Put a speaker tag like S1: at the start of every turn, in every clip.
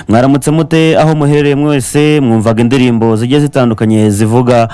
S1: Mwaramutse mute aho muherereye mwese? Mwumvaga indirimbo zigiye zitandukanye zivuga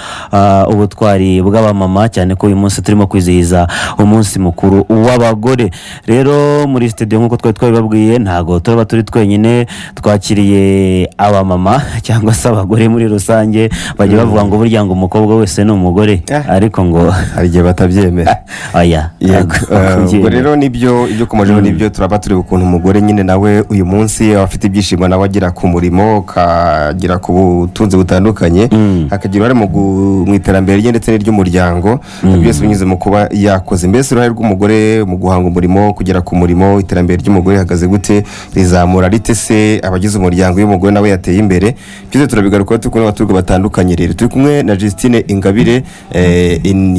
S1: ubutwari bw'abamama, cyane ko uyu munsi turimo kwizihiza umunsi mukuru w'abagore. Rero muri studio, nk'uko twari twabibabwiye, ntabwo turaba turi twenyine. Twakiriye abamama cyangwa se abagore muri rusange. Bajya bavuga ngo burya ngo umukobwa wese ni umugore, ariko ngo
S2: hari igihe batabyemera.
S1: Oya.
S2: Yego.
S1: Ntabwo
S2: Ubwo
S1: kubyemera.
S2: rero nibyo, ibyo ukomojeho nibyo. Turaba tureba ukuntu umugore nyine nawe uyu munsi aba afite ibyishimo, nawe agera ku murimo, akagera ku butunzi butandukanye, akagira uruhare mu iterambere rye ndetse n'iry'umuryango, byose binyuze mu kuba yakoze. Mbese uruhare rw'umugore mu guhanga umurimo, kugera ku murimo, iterambere ry'umugore rihagaze gute, rizamura rite se abagize umuryango iyo umugore nawe yateye imbere? Byose turabigarukaho turi kumwe n'abatumirwa batandukanye. Rero turi kumwe na Justine Ingabire,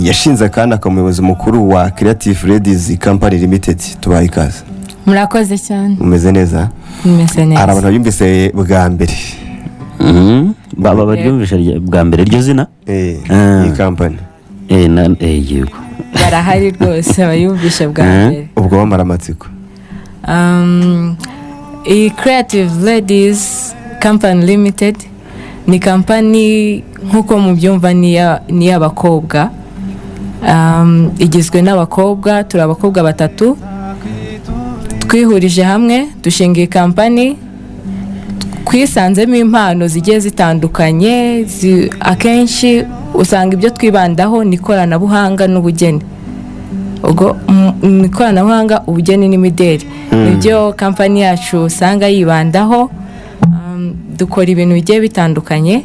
S2: yashinze kandi akaba umuyobozi mukuru wa Creative Ladies Company Limited. Tubaye ikaze.
S3: Murakoze cyane.
S2: Mumeze neza?
S3: Mumeze neza.
S2: Hari abantu babyumvise bwa mbere.
S1: Baba baryumvishe bwa mbere iryo zina.
S2: Iyi kampani.
S1: Yego.
S3: Barahari rwose abayumvishe bwa mbere.
S2: Ubwo bamara amatsiko.
S3: Iyi Creative Ladies Company Limited ni kampani, nk'uko mubyumva, ni iy'abakobwa. Igizwe n'abakobwa. Turi abakobwa batatu twihurije hamwe dushinga iyi kampani. Twisanzemo impano zigiye zitandukanye. Akenshi usanga ibyo twibandaho ni ikoranabuhanga n'ubugeni. Ubwo mu ikoranabuhanga, ubugeni n'imideli nibyo kampani yacu usanga yibandaho. Dukora ibintu bigiye bitandukanye.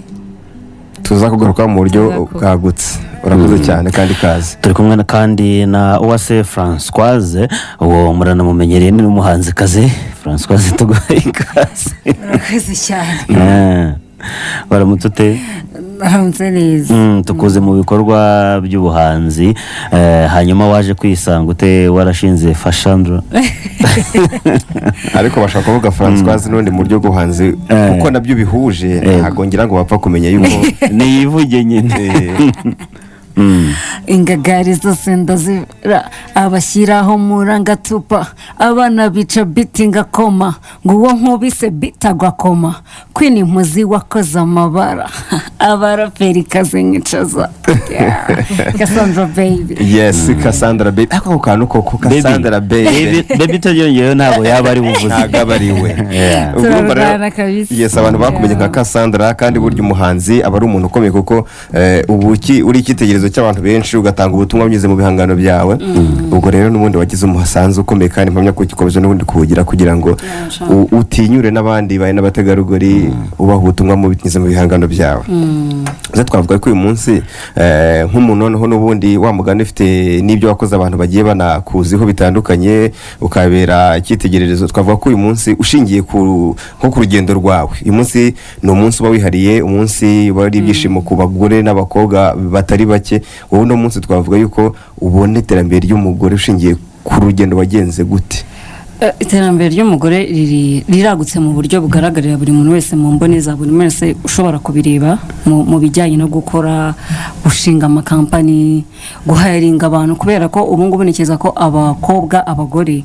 S2: Tuza kugaruka mu buryo bwagutse. Urakoze cyane kandi kazi.
S1: Turi kumwe kandi na Uwase Francoise, uwo muranamumenyereye, ni n'umuhanzikazi. Francoise, tuguhaye ikaze.
S4: Murakoze cyane.
S1: Baramutse ute?
S4: Baramutse neza.
S1: Tukuze mu bikorwa by'ubuhanzi, hanyuma waje kwisanga ute warashinze Fashandra?
S2: Ariko bashaka kuvuga Francoise n'ubundi mu buryo bw'ubuhanzi, kuko nabyo bihuje. Ntabwo ngira ngo bapfa kumenya yuko
S1: Niyivuge nyine.
S4: Ingagari zose ndazira, abashyiraho murangatupa, abana bica biti ngakoma, ngo uwo nkubise bitagwa koma, kwini mpuzi wakoze amabara, abaraperi kazi nkicaza. Cassandra baby.
S2: Yes, Cassandra baby. Ako kantu koko, Cassandra baby.
S1: Baby utabyongeyeho ntabwo yaba ari buvuze.
S2: Ntabwo aba ari we. Ubwo urumva rero-
S4: Turarwana kabisa.
S2: Yes, abantu bakumenye nka Cassandra, kandi burya umuhanzi aba ari umuntu ukomeye, kuko ubu uri icyitegererezo cy'abantu benshi, ugatanga ubutumwa binyuze mu bihangano byawe. Ubwo rero n'ubundi wagize umusanzu ukomeye, kandi mpamya ko ugikomeza n'ubundi kuwugira kugira ngo utinyure n'abandi bari n'abategarugori, ubaha ubutumwa binyuze mu bihangano byawe. Ese twavuga ko uyu munsi, nk'umuntu noneho n'ubundi wa mugani ufite n'ibyo wakoze, abantu bagiye banakuziho bitandukanye, ukabera icyitegererezo, twavuga ko uyu munsi ushingiye nko ku rugendo rwawe, uyu munsi ni umunsi uba wihariye, umunsi uba ari ibyishimo ku bagore n'abakobwa batari bake, wowe uno munsi twavuga yuko ubona iterambere ry'umugore ushingiye ku rugendo wagenze gute?
S4: Iterambere ry'umugore riragutse mu buryo bugaragarira buri muntu wese, mu mboni za buri wese ushobora kubireba, mu bijyanye no gukora, gushinga amakampani, guhayaringa abantu, kubera ko ubu ngubu ntekereza ko abakobwa, abagore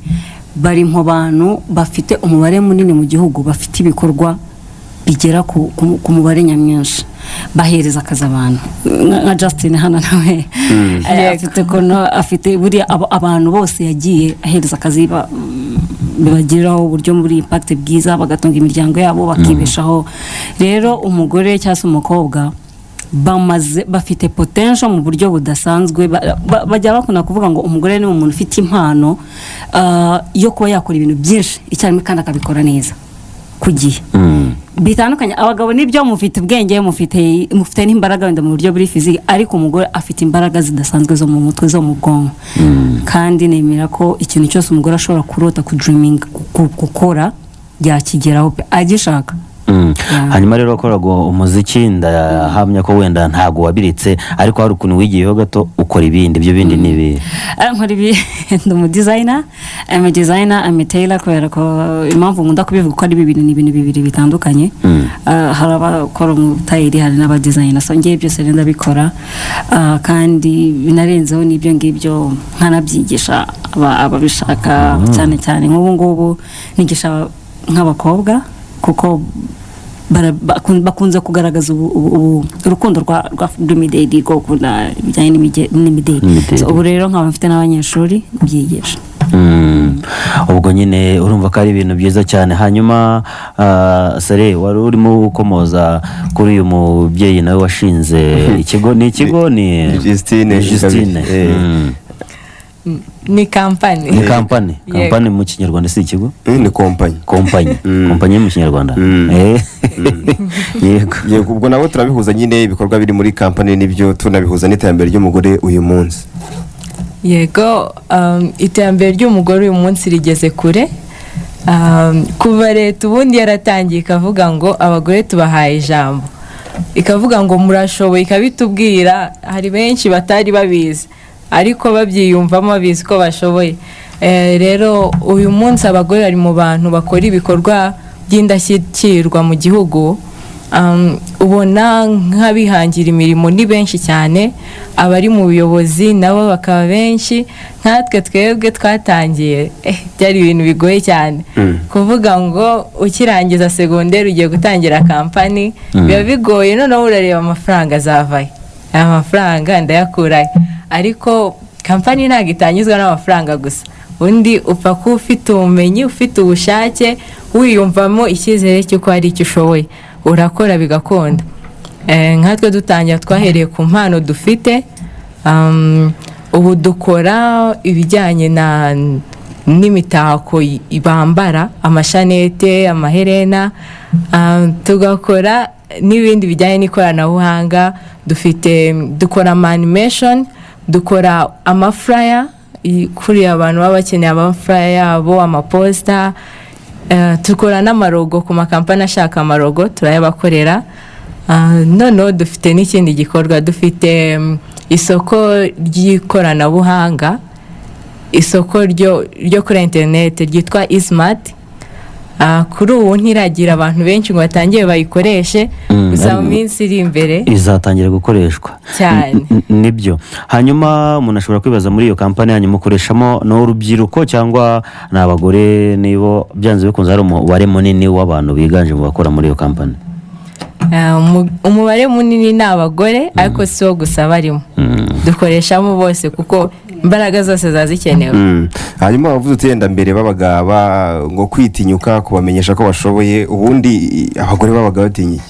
S4: bari mu bantu bafite umubare munini mu gihugu, bafite ibikorwa bigera ku mubare nyamwinshi, bahereza akazi abantu nka Justin hano nawe, afite ukuntu afite buriya abantu bose yagiye ahereza akazi, bibagiraho uburyo muri impact bwiza, bagatunga imiryango yabo, bakibeshaho. Rero umugore cyangwa se umukobwa bamaze bafite potential mu buryo budasanzwe. Bajya bakunda kuvuga ngo umugore ni umuntu ufite impano yo kuba yakora ibintu byinshi icyarimwe kandi akabikora neza ku gihe, bitandukanye abagabo. Nibyo, mufite ubwenge, mufite n'imbaraga wenda mu buryo buri physique, ariko umugore afite imbaraga zidasanzwe zo mu mutwe, zo mu bwonko. Kandi nemera ko ikintu cyose umugore ashobora kurota, kudreaminga, gukora, yakigeraho pe, agishaka.
S1: Hanyuma rero wakoraga umuziki, ndahamya ko wenda ntabwo wabiritse, ariko hari ukuntu wigiyeho gato ukora ibindi. Ibyo bindi ni ibihe?
S4: Nkora ibi, ndi umudesigner, I'm a designer, I'm a tailor, kubera ko impamvu nkunda kubivuga ko ari bibiri, ni ibintu bibiri bitandukanye. Hari abakora umutayeri, hari n'abadesigner, so ngewe byose rero ndabikora. Kandi binarenzeho n'ibyo ngibyo, nkanabyigisha ababishaka, cyane cyane nk'ubu ngubu nigisha nk'abakobwa Kuko bakunze kugaragaza urukundo rw'imideli, rwo gukunda ibijyanye n'imideli.
S1: N'imideli.
S4: So, ubu rero nkaba mfite n'abanyeshuri mbyigisha.
S1: Ubwo nyine urumva ko ari ibintu byiza cyane. Hanyuma sare wari urimo ukomoza kuri uyu mubyeyi nawe washinze ikigo, ni ikigo ni
S2: Justine.
S1: Ni Justine.
S2: Ingabire.
S3: Ni kampani.
S1: Ni kampani.
S3: Yego.
S1: Kampani mu Kinyarwanda si ikigo?
S2: Ni kompanyi.
S1: Kompanyi. Kompanyi mu Kinyarwanda. Yego.
S2: Yego, ubwo nabo turabihuza nyine, ibikorwa biri muri kampani nibyo tunabihuza n'iterambere ry'umugore uyu munsi.
S3: Yego, iterambere ry'umugore uyu munsi rigeze kure. Kuva leta ubundi yaratangiye ikavuga ngo abagore tubahaye ijambo, ikavuga ngo murashoboye, ikabitubwira, hari benshi batari babizi ariko babyiyumvamo, babizi ko bashoboye. Rero uyu munsi abagore bari mu bantu bakora ibikorwa by'indashyikirwa mu gihugu. Ubona nk'abihangira imirimo ni benshi cyane, abari mu buyobozi nabo bakaba benshi. Nkatwe twebwe twatangiye, byari ibintu bigoye cyane kuvuga ngo ukirangiza segonderi ugiye gutangira kampani, biba bigoye. Noneho urareba amafaranga azavayo, aya mafaranga ndayakurahe? Ariko kampani ntabwo itangizwa n'amafaranga gusa. Undi upfa kuba ufite ubumenyi, ufite ubushake, wiyumvamo icyizere cy'uko hari icyo ushoboye, urakora bigakunda. Nkatwe dutangira twahereye ku mpano dufite. Ubu dukora ibijyanye na n'imitako bambara, amashanete, amaherena, tugakora n'ibindi bijyanye n'ikoranabuhanga. Dufite, dukora ama animation, dukora ama flyer, kuriya abantu baba bakeneye ama flyer yabo, amaposita. Dukora n'ama logo ku makampani ashaka ama logo, turayabakorera. Noneho dufite n'ikindi gikorwa, dufite isoko ry'ikoranabuhanga, isoko ryo kuri interineti ryitwa Ismart. Kuri ubu ntiragira abantu benshi ngo batangire bayikoreshe, gusa mu minsi iri imbere
S1: izatangira gukoreshwa.
S3: Cyane.
S1: Nibyo. Hanyuma umuntu ashobora kwibaza, muri iyo kampani yanyu mukoreshamo n'urubyiruko cyangwa ni abagore nibo byanze bikunze hari umubare munini w'abantu biganje mu bakora muri iyo kampani?
S3: Umubare munini ni abagore, ariko si wo gusa barimo, dukoreshamo bose kuko imbaraga zose ziba zikenewe.
S2: Hanyuma wavuze uti yenda mbere babaga ngo kwitinyuka kubamenyesha ko bashoboye, ubundi abagore babaga batinya iki?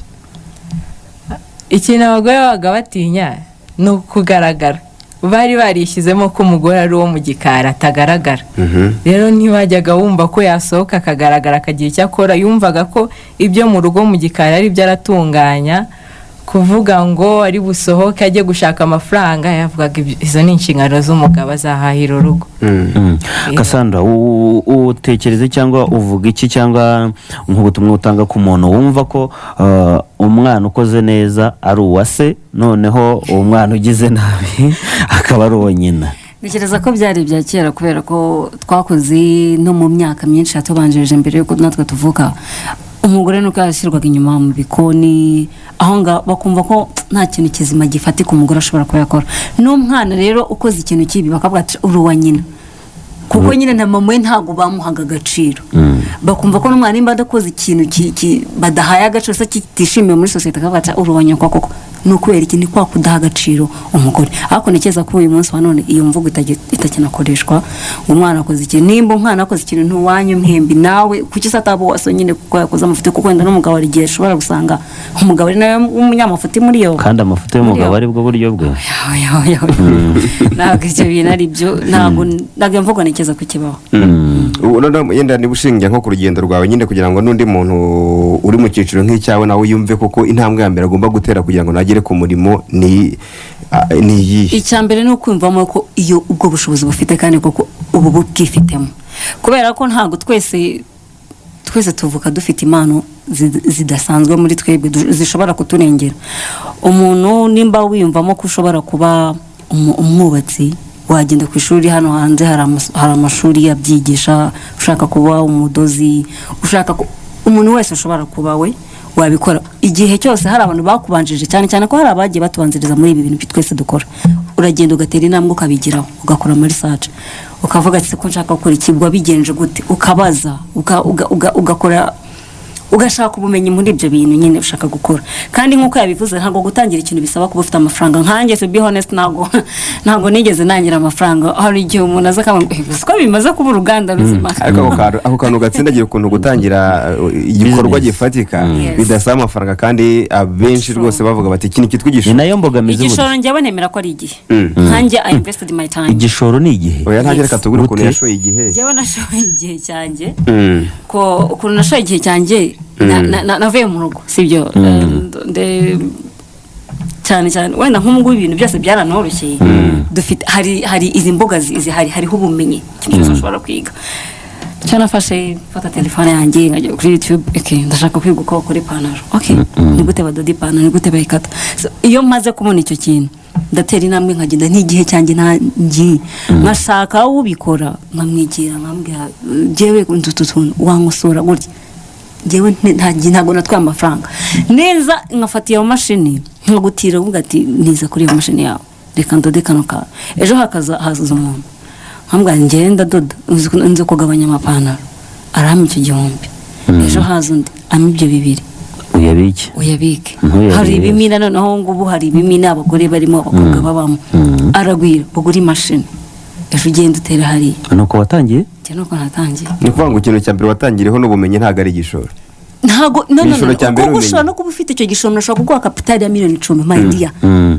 S3: Ikintu abagore babaga batinya ni ukugaragara. Bari barishyizemo ko umugore ari uwo mu gikari, atagaragara. Rero ntibajyaga bumva ko yasohoka akagaragara, akagira icyo akora. Yumvaga ko ibyo mu rugo mu gikari ari byo aratunganya. Kuvuga ngo ari busohoke ajye gushaka amafaranga, yavugaga izo ni inshingano z'umugabo, azahahira urugo.
S1: Cassandra, utekereza cyangwa uvuga iki, cyangwa nk'ubutumwa utanga ku muntu wumva ko umwana ukoze neza ari uwa se, noneho uwo mwana ugize nabi akaba ari uwa nyina?
S4: Ntekereza ko byari ibya kera, kubera ko twakoze no mu myaka myinshi yatubanjirije mbere y'uko natwe tuvuka, umugore nuko yashyirwaga inyuma mu bikoni aho ngaho, bakumva ko nta kintu kizima gifatika umugore ashobora kuba yakora. N'umwana rero ukoze ikintu kibi bakavuga ati uri uwa nyina, kuko nyine na mama we ntabwo bamuhaga agaciro. Bakumva ko n'umwana nimba adakoze ikintu badahaye agaciro se kitishimiwe muri sosiyete, akavuga ati uri uwa nyoko. Koko ni ukubera iki? Ni kwa kudaha agaciro umugore. Ariko ntekereza ko uyu munsi wa none iyo mvugo itakinakoreshwa, ngo umwana akoze ikintu, nimba umwana akoze ikintu ntuwanyu mwembi nawe, kuki se ataba uwase nyine kuko yakoze amafuti? Kuko wenda n'umugabo hari igihe ashobora gusanga umugabo ari nawe w'umunyamafuti muri yo.
S1: Kandi amafuti y'umugabo ari bwo buryo bwe.
S4: Oya, oya, oya. Ntabwo ibyo bintu ari byo, ntabwo iyo mvugo ntekereza ko ikibaho.
S2: Ubu noneho yenda niba ushingiye nko ku rugendo rwawe nyine, kugira ngo n'undi muntu uri mu cyiciro nk'icyawe nawe yumve koko intambwe ya mbere agomba gutera kugira ngo nagere ku murimo ni iyihe?
S4: Icya mbere ni ukwiyumvamo ko iyo ubwo bushobozi bufite kandi koko ubu bwifitemo, kubera ko ntabwo twese twese tuvuka dufite impano zidasanzwe muri twebwe zishobora kuturengera. Umuntu nimba wiyumvamo ko ushobora kuba umwubatsi, wagenda ku ishuri, hano hanze hari amashuri yabyigisha. Ushaka kuba umudozi, ushaka umuntu wese ushobora kuba we wabikora. Igihe cyose hari abantu bakubanjirije, cyane cyane ko hari abagiye batubanziriza muri ibi bintu twese dukora, uragenda ugatera intambwe ukabigeraho, ugakora muri research, ukavuga ati ko nshaka gukora iki, wabigenje gute? Ukabaza, ugakora. Ugashaka ubumenyi muri ibyo bintu nyine ushaka gukora. Kandi nk'uko yabivuze, ntabwo gutangira ikintu bisaba kuba ufite amafaranga. Nkanjye, to be honest, ntabwo nigeze nangira amafaranga. Hari igihe umuntu aza akavuga ngo: "Eh, ko bimaze kuba uruganda ruzima?"
S2: Ariko ako kantu gatsindagira ukuntu gutangira igikorwa
S1: Business.
S2: gifatika
S4: Yes.
S2: bidasaba amafaranga, kandi abenshi
S4: True.
S2: rwose bavuga bati iki ni
S1: Ni
S2: kitwigisha.
S1: nayo mbogamizi
S4: Igishoro,
S1: burya.
S4: njyewe nemera ko ari igihe. Nkanjye, I invested my time.
S1: Igishoro ni igihe?
S2: Oya, ntange,
S4: Yes.
S2: reka tubure ukuntu
S1: Gute?
S2: yashoye igihe.
S4: Njyewe nashoye igihe cyanjye. Ko ukuntu nashoye igihe cyanjye, navuye mu rugo, sibyo? Cyane cyane wenda nk'ubu ibintu byose byaranoroshye. Dufite, hari izi mbuga zihari, hariho ubumenyi, ikintu cyose ushobora kwiga. Icyo nafashe, mfata telefone yanjye nkajya kuri YouTube. Okay, ndashaka kwiga uko bakora ipantaro. Okay, ni gute badoda ipantaro? Ni gute bayikata? So, iyo maze kubona icyo kintu, ndatera intambwe nkagenda n'igihe cyanjye, nta ngiye nkashaka ubikora, nkamwegera, nkamubwira: "Njyewe nzi utu tuntu, wankosora gutya." Njyewe ntabwo natwaye amafaranga neza, nkafata iyo mashini nkagutira, uvuga ati: "Niza kuri iyo mashini yawe, reka ndode kano kawe." Ejo hakaza hazaza umuntu, nkambwira: "Njyewe ndadoda, nzi kugabanya amapantaro." Arampa icyo 1000. Ejo haza undi, ampa ibyo 2000.
S1: Uyabike.
S4: Uyabike.
S1: Ntuyabike.
S4: Hari ibimina, noneho ngubu hari ibimina abagore barimo, abakobwa babamo, aragwira bagura imashini. Ejo ugenda utera hariya.
S1: Nuko watangiye?
S4: Njye nuko natangiye.
S2: Ni ukuvuga ngo ikintu cya mbere watangiriyeho n'ubumenyi, ntabwo ari igishoro.
S4: Ntabwo, no, no, no,
S2: Igishoro
S4: no.
S2: cya mbere
S4: Kuko
S2: ubumenyi.
S4: ushobora no kuba ufite icyo gishoro, ushobora kuguha capital ya miliyoni 10, my dear,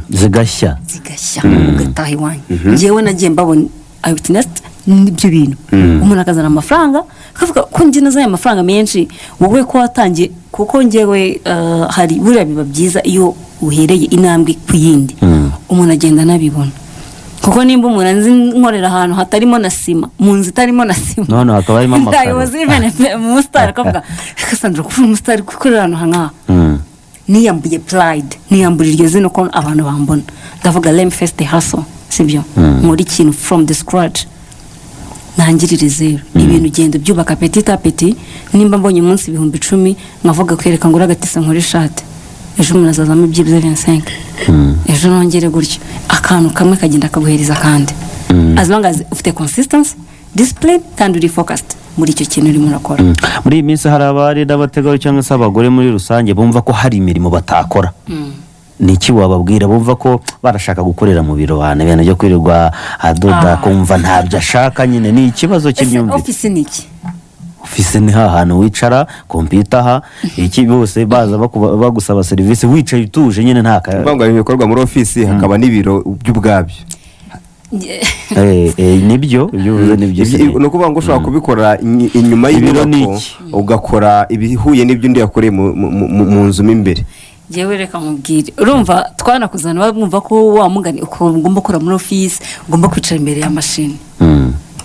S1: Zigashya.
S4: Zigashya, ugataha iwanyu. Njyewe nagiye mbabona, I witnessed n'ibyo bintu. Umuntu akazana amafaranga, akavuga ko njye nazanye amafaranga menshi, wowe ko watangiye. Kuko njyewe hari buriya biba byiza iyo uhereye intambwe ku yindi, umuntu agenda anabibona. Kuko nimba umuntu anzi nkorera ahantu hatarimo na sima, mu nzu itarimo na sima,
S1: None hakaba harimo amakaro.
S4: I was even umusitari, akavuga: "Cassandra, kuba umusitari gukorera ahantu nk'aha?" Niyambuye pride, niyambura iryo zina uko abantu bambona, ndavuga: "Let me face the hustle," sibyo? Nkora ikintu from the scratch, ntangirire zero. Ibintu ugenda ubyubaka petit à petit. Nimba mbonye umunsi 10,000, nkavuga kwereka ngo agatise nkore ishati, ejo umuntu azazamo byibuze 25, ejo nongere gutyo. Akantu kamwe kagenda kaguhereza akandi, as long as ufite consistency, discipline, kandi uri focused muri icyo kintu urimo urakora.
S1: Muri iyi minsi hari abari n'abategarugori cyangwa se abagore muri rusange bumva ko hari imirimo batakora. Ni iki wababwira bumva ko barashaka gukorera mu biro, bantu ibintu byo kwirirwa adoda, kumva ntabyo ashaka nyine? Ni ikibazo
S4: Ese
S1: cy'imyumvire.
S4: Office ni iki?
S1: Office ni hantu wicara, kompiyuta aha, iki, bose baza bagusaba serivisi, wicaye utuje nyine, nta ka
S2: Kuvuga ngo hari ibikorwa muri ofisi, hakaba n'ibiro by'ubwabyo.
S1: Nibyo, ibyo uvuze nibyo.
S2: Ni ukuvuga ngo ushobora kubikora inyuma
S1: Ibiro ni
S2: y'inyubako,
S1: iki?
S2: ugakora ibihuye n'ibyo undi yakoreye mu nzu mo imbere.
S4: Njyewe reka nkubwire, urumva twanakuzana bumva ko wa mugani uko ugomba gukora muri ofisi, ugomba kwicara imbere ya mashini.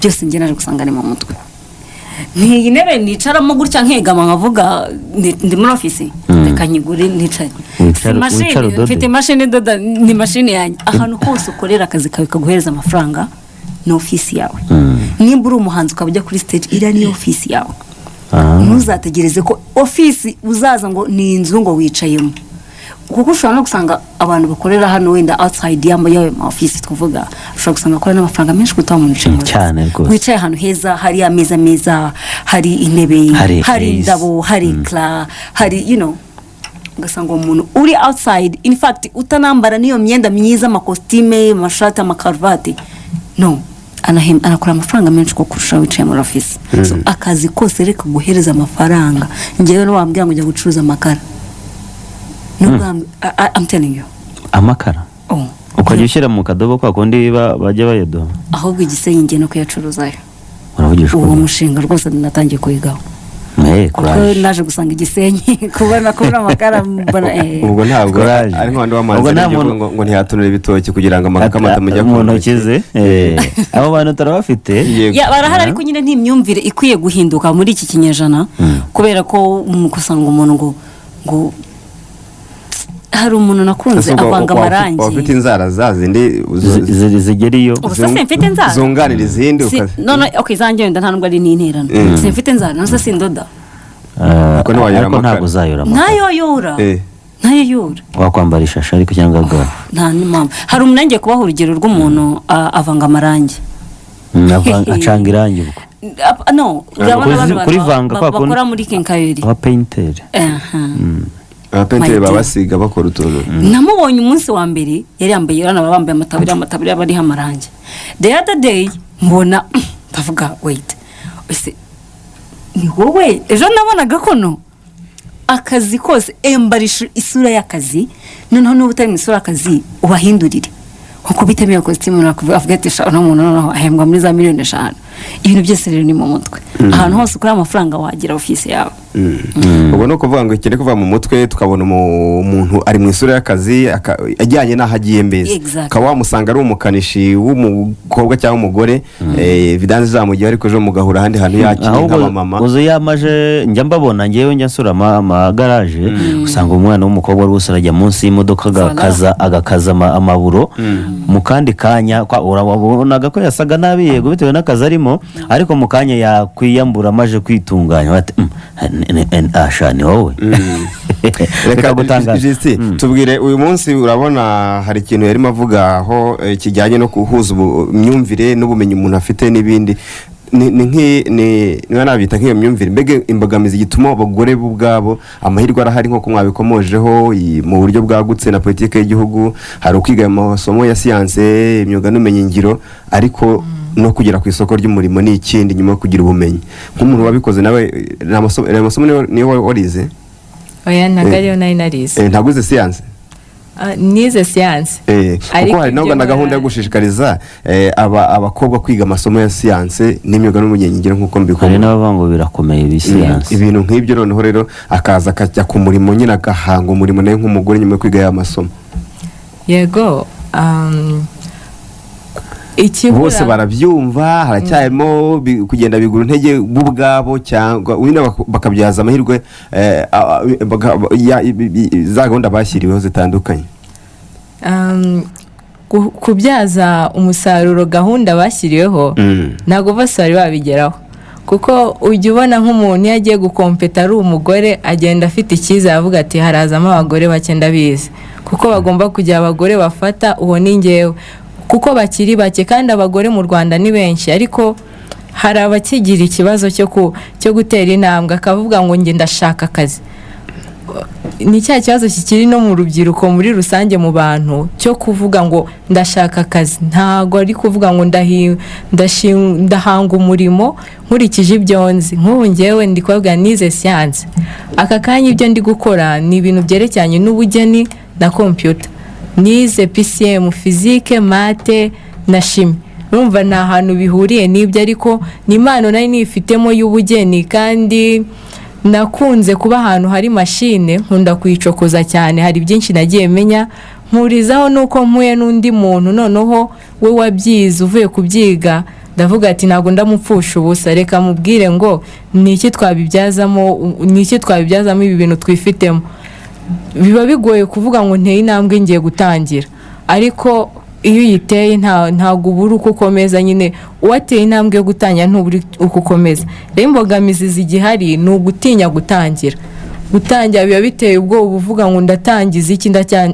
S4: Byose njye naje gusanga ni mu mutwe. N'iyi ntebe nicaramo gutya nkegama, nkavuga ndi muri ofisi, reka nyigure nicare. Si mashini,
S1: Wicare udode.
S4: Mfite imashini idoda, ni mashini yanjye. Ahantu hose ukorera akazi kawe kaguhereza amafaranga ni ofisi yawe. Nimba uri umuhanzi ukaba ujya kuri stage, iriya niyo ofisi yawe. Ntuzategereze ko ofisi uzaza ngo ni inzu ngo wicayemo, kuko ushobora no gusanga abantu bakorera hano wenda outside y'ayo ma ofisi tuvuga, ushobora gusanga akora n'amafaranga menshi kuruta wa muntu wicaye muri
S1: Cyane
S4: ofisi.
S1: Rwose.
S4: Wicaye ahantu heza, hari ameza meza, hari intebe,
S1: Hari
S4: hari
S1: AC.
S4: indabo, hari ekara, hari ugasanga uwo muntu uri outside, in fact utanambara n'iyo myenda myiza, amakositime, amashati, amakaruvati, no anakora amafaranga menshi ko kurusha wicaye muri ofisi. So, akazi kose reka guhereza amafaranga. Njyewe ntiwambwira ngo ujya gucuruza amakara. Nubwo I'm telling you.
S1: Amakara?
S4: Oh.
S1: Ukajya ushyira mu kadobo kwa kundi bajya bayadoha?
S4: Ahubwo igisenyi ngiye no kuyacuruzayo.
S1: Uravugisha
S4: Uwo
S1: ukuri?
S4: mushinga rwose natangiye kuyigaho, kuko
S1: Courage.
S4: naje gusanga igisenyi kubona amakara mbona
S2: Ubwo ntabwo
S1: Courage.
S2: ari nk'abandi w'amazi
S1: Ubwo nta
S2: aribyo ngo ntiyatonora ibitoki kugira ngo amakama atamujya
S1: mu ntoki ze. Abo bantu turabafite.
S2: Yego.
S4: Ya, barahari, ariko nyine ntimyumvire ikwiye guhinduka muri iki kinyejana, kubera ko gusanga umuntu ngo hari umuntu nakunze
S2: Ese ubwo
S4: avanga amarangi.
S2: Waba ufite inzara za zindi
S1: Zigera iyo.
S4: Ubu se simfite inzara?
S2: Zunganira izindi
S4: No, no, okay, zanjye wenda nta nubwo ari n'interano. Simfite inzara, nose sindoda?
S2: Ariko ntiwayora
S1: Ariko
S2: amakara.
S1: ntabwo uzayora amakara.
S4: Ntayoyora. Ntayoyora.
S1: Wakwambara ishashi ariko, cyangwa ga.
S4: Nta n'impamvu. Hari umuntu, ngiye kubaha urugero rw'umuntu, avanga amarangi.
S1: Acanga irangi ubwo.
S4: No, urabona bano bantu
S1: Kurivanga kwa kundi-
S4: bakora muri quincaillerie.
S1: Abapeyinteri.
S4: Aha.
S2: Abapenteri
S4: My
S2: baba
S4: dear.
S2: basiga, bakora utuntu.
S4: Namubonye umunsi wa mbere yari yambaye, urabona baba bambaye amataburiya, bariho amarangi. The other day mbona, ndavuga: "Wait, ese ni wowe ejo nabonaga kono?" Akazi kose embarisha isura y'akazi. Noneho niba utari mu isura y'akazi, ubahindurire nkuko bitemo iyo kositimu, avuga ati: "Sha, uno muntu noneho ahembwa muri za miliyoni 5." Ibintu byose rero ni mu mutwe. Ahantu hose ukura amafaranga wagira ofisi yawe.
S2: Ubwo ni ukuvuga ngo ikiri kuva mu mutwe, tukabona umuntu ari mu isura y'akazi ajyanye n'aho agiye mbese.
S4: Exactly.
S2: Ukaba wamusanga ari umukanishi w'umukobwa cyangwa umugore, vidange zamugiyeho, ariko ejo mugahura ahandi hantu yakiriye
S1: Ahubwo
S2: nk'abamama.
S1: uzi yamaje, njya mbabona, ngewe njya nsura amagaraje, usanga umwana w'umukobwa rwose arajya munsi y'imodoka agakaza amaburo. Mu kandi kanya urabonaga ko yasaga nabi, yego, bitewe n'akazi arimo, ariko mu kanya yakwiyambura amaje kwitunganya, bati: Asha, ni wowe."
S2: Reka
S1: Bikagutangaza.
S2: Justin, tubwire uyu munsi, urabona hari ikintu yarimo avuga aho kijyanye no guhuza imyumvire n'ubumenyi umuntu afite n'ibindi. Ni niba nabita nk'iyo myumvire, mbega imbogamizi gituma abagore bo ubwabo, amahirwe arahari nk'uko mwabikomojeho mu buryo bwagutse na politiki y'igihugu, hari ukwiga amasomo ya siyanse, imyuga n'ubumenyingiro, ariko no kugera ku isoko ry'umurimo ni ikindi nyuma yo kugira ubumenyi. Nk'umuntu wabikoze nawe, ni amasomo niyo warize?
S3: Oya, ntabwo ariyo nari narize.
S2: Ntabwo uzi siyanse?
S3: Ah, nize siyanse. Ariko
S2: Kuko hari
S3: ibyo
S2: na gahunda yo gushishikariza abakobwa kwiga amasomo ya siyanse n'imyuga n'ubumenyingiro nk'uko
S1: Hari
S2: mbikora.
S1: n'abavuga ngo birakomeye bisiyanse.
S2: Ibintu nk'ibyo. Noneho rero akaza akajya ku murimo nyine, agahanga umurimo nawe nk'umugore nyuma yo kwiga ya masomo.
S3: Yego, ikibura
S2: Bose barabyumva, haracyarimo kugenda bigura intege bo ubwabo, cyangwa wenda bakabyaza amahirwe za gahunda bashyiriweho zitandukanye.
S3: Kubyaza umusaruro gahunda bashyiriweho, ntabwo bose bari babigeraho, kuko ujya ubona nk'umuntu iyo agiye gukompeta ari umugore, agenda afite icyizere, avuga ati: "Harazamo abagore bake, ndabizi, kuko bagomba kugira abagore bafata, uwo ni ngewe," kuko bakiri bake. Kandi abagore mu Rwanda ni benshi, ariko hari abakigira ikibazo cyo gutera intambwe, akavuga ngo: "Njye ndashaka akazi." Ni cya kibazo kikiri no mu rubyiruko muri rusange, mu bantu, cyo kuvuga ngo: "Ndashaka akazi." Ntabwo ari kuvuga ngo ndahanga umurimo nkurikije ibyo nzi. Nk'ubu ngewe ndi kubabwira, nize siyanse. Aka kanya ibyo ndi gukora ni ibintu byerekeranye n'ubugeni na kompiyuta. Nize PCM, physique, math na chimie. Urumva nta hantu bihuriye n'ibyo, ariko ni impano nari nifitemo y'ubugeni, kandi nakunze kuba ahantu hari mashine, nkunda kuyicokoza cyane. Hari byinshi nagiye menya, mpurizaho nuko mpuye n'undi muntu noneho we wabyize, uvuye kubyiga, ndavuga ati: "Ntabwo ndamupfusha ubusa, reka mubwire ngo ni iki twabibyazamo, ni iki twabibyazamo ibi bintu twifitemo." Biba bigoye kuvuga ngo nteye intambwe, ngiye gutangira, ariko iyo uyiteye ntabwo ubura uko ukomeza nyine. Uwateye intambwe yo gutangira ntubura uko ukomeza. Rero imbogamizi zigihari ni ugutinya gutangira. Gutangira biba biteye ubwoba, uvuga ngo: "Ndatangiza iki?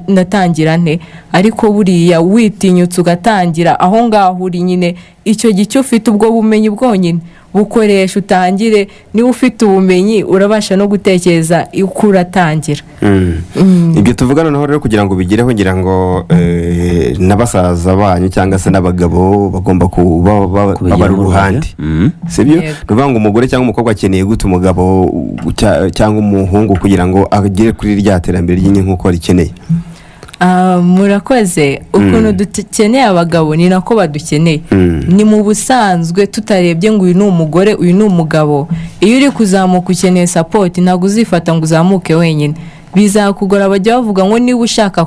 S3: Ndatangira nte?" Ariko buriya witinyutse ugatangira aho ngaho uri nyine, icyo gice ufite, ubwo bumenyi bwonyine bukoresha utangire. Niba ufite ubumenyi, urabasha no gutekereza uko uratangira.
S2: Ibyo tuvuga noneho rero, kugira ngo bigereho, ngira ngo na basaza banyu cyangwa se n'abagabo bagomba kuba
S1: Kubigiramo
S2: babari
S1: uruhare.
S2: uruhande, sibyo?
S3: Yego.
S2: Ni ukuvuga ngo umugore cyangwa umukobwa akeneye gute umugabo cyangwa umuhungu kugira ngo agere kuri rya terambere ry'inye nk'uko rikeneye?
S3: Ah, murakoze. Ukuntu dukeneye abagabo ni nako badukeneye. Ni mu busanzwe, tutarebye ngo uyu ni umugore, uyu ni umugabo, iyo uri kuzamuka ukeneye support. Ntabwo uzifata ngo uzamuke wenyine, bizakugora. Bajya bavuga ngo niba ushaka